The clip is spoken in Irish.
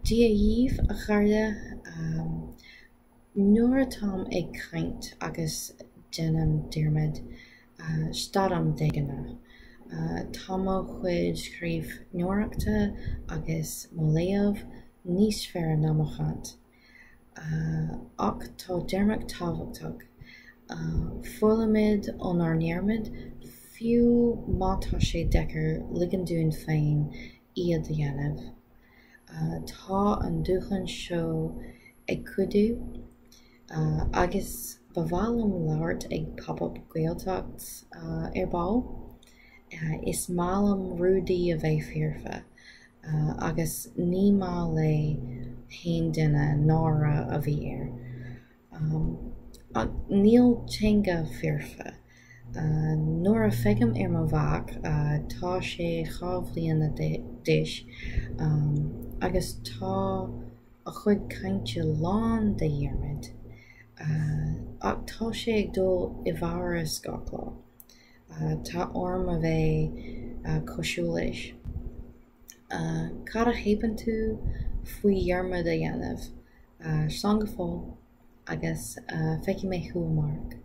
Dia dhaoibh, a chairde. Nuair atáim ag caint agus déanaim dearmad, stadaim de ghnáth. Tá mo chuid scríbhneoireachta agus mo léamh níos fearr ná mo chaint. Ach tá dearmad tábhachtach. Foghlaimimid ónár ndearmad, fiú má tá sé deacair ligean dúinn féin iad a dhéanamh. Tá an dúshlán seo ag cuidiú agus ba mhaith liom labhairt ag Pop Up Gaeltacht ar ball. Is maith liom rudaí a bheith foirfe agus ní maith le haon duine náire a bhí air. Ach níl teanga foirfe. Nuair a feicim ar mo mhac, tá sé 2 bhliana d'aois agus tá a chuid cainte lán de dhearmaid. Ach tá sé ag dul i bhfeabhas gach lá. Tá orm a bheith cosúil leis. Cad a cheapann tú faoi dhearmad a dhéanamh? Slán go fóill agus feicfidh mé thú amárach.